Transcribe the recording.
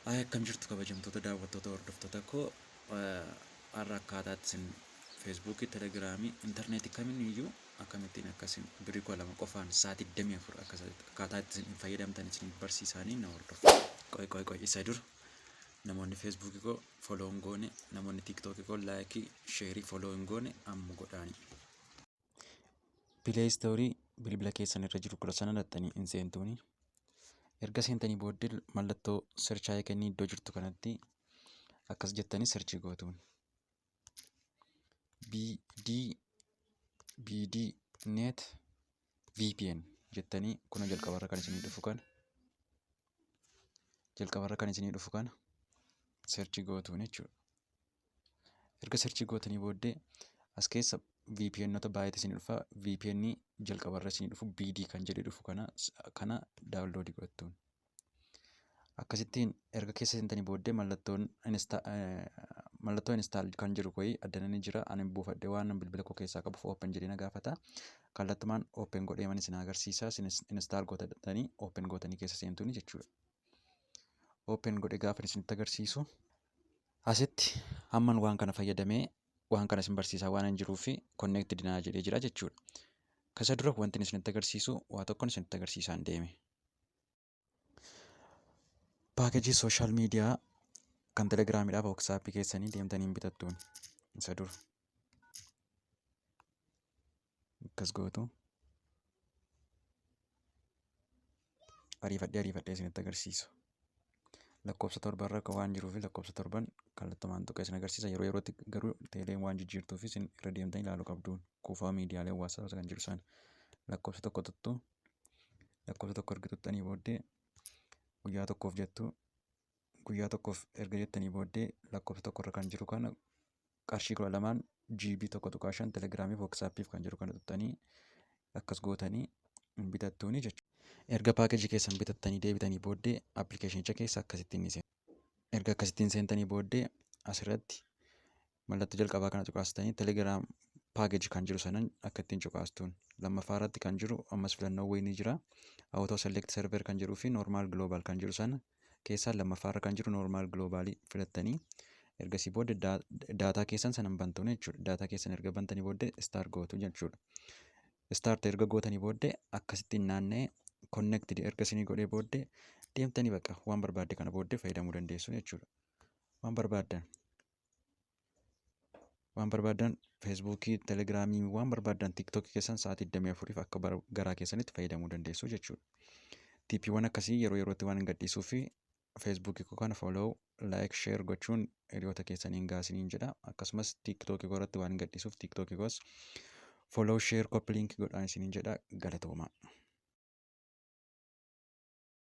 Haay, akkam jirtu kabajamtoota daawwattoota, hordoftoota koo? Har'a akkaataatti isin Feesbuukii, Telegiraamii, intarneetii kamiin iyyuu akkamittiin akkasin birrii 12 qofaan sa'aatii 24 akkaataa itti isin fayyadamtan isin barsiisaanii na hordofu. Qoy qoy qoy, isa dura namoonni Feesbuukii koo follow hin goone, namoonni Tiiktookii koo like, share, follow hin goone amma godhaani. Play Store bilbila keessan irra jiru kudha sana dhaxxanii hin seentuuni. Erga seentanii booddee mallattoo search iconii iddoo jirtu kanatti akkas jettanii search gootuun. BD BD Net VPN jettanii kuna jalqabarra kan isinii dhufu kana, jalqabarra kan isinii dhufu kana search gootuun jechuudha. Erga search gootanii booddee as keessa VPNota baay'eetu isinii dhufa. VPN jalqabarra isinii dhufu BD kan jedhee dhufu kana download godhattuun. Akkasittiin erga keessa seentanii booddee mallattoo install kan jiru wayii addana ni jira. Ani buufadhee waan bilbila koo keessaa qabuuf open jedhee na gaafata. Kallattumaan open godhee man isin agarsiisa. Isin install gootanii open gootanii keessa seentuuni jechuudha. Open godhee gaafa isinitti agarsiisu, asitti hamman waan kana fayyadamee waan kana isin barsiisaa waan hin jiruu fi connected naa jedhee jira jechuudha. Kasa dura wanti isinitti agarsiisu waa tokkoon isinitti agarsiisaan deeme. Package social media kan Telegiraamiidhaaf WhatsAppii keessanii deemtanii hin bitattuun isa dura. Akkas gootu. Ariifadhee ariifadhee isinitti agarsiisu. Lakkoofsa torbarra akka waan jiruu fi lakkoofsa torban kallattumaan tuqee isin agarsiisa. Yeroo yerootti garuu teeleen waan jijjiirtuu fi isin irra deemtanii ilaaluu qabduun kuufaa miidiyaalee hawaasaa kan jiru sana lakkoofsa tokko tuttu. Lakkoofsa tokko erga tuttanii booddee guyyaa tokkoof jettu. Guyyaa tokkoof erga jettanii booddee lakkoofsa tokkorra kan jiru kana qarshii 12n GB 1.5 Telegiraamii fi WhatsAppiif kan jiru kana tuttanii akkas gootanii bitattuuni jechuudha. Erga package keessan bitattanii deebitanii booddee appilikeeshinicha keessa akkasittiin ni seentu. Erga akkasittiin seentanii booddee asirratti mallattoo jalqabaa kana cuqaastanii Telegram package kan jiru sanan akka ittiin cuqaastuun. Lammaffaa irratti kan jiru ammas filannoo wayii ni jira. Auto select server kan jedhuu fi normal global kan jiru sana keessaa lammaffaa irra kan jiru normal globalii filattanii ergasii booda data keessan sanan bantuun jechuudha. Data keessan erga bantanii booddee start gootu jechuudha. Start erga gootanii booddee akkasittiin naanna'ee connected erga isinii godhee booddee deemtanii bakka waan barbaadde kana booddee fayyadamuu dandeessu jechuudha. Waan barbaaddan Feesbuukii, Telegiraamii, waan barbaaddan Tiiktookii keessan sa'aatii 24f akka garaa keessanitti fayyadamuu dandeessu jechuudha. Tipiiwwan akkasii yeroo yerootti waan hin gadhiisuu fi Feesbuukii koo kana follow, like, share gochuun hiriyoota keessaniin gaasiniin jedha. Akkasumas Tiiktookii koo irratti waan hin gadhiisuuf Tiiktookii koos follow, share, copy link godhaan isiniin jedha. Galatoomaa.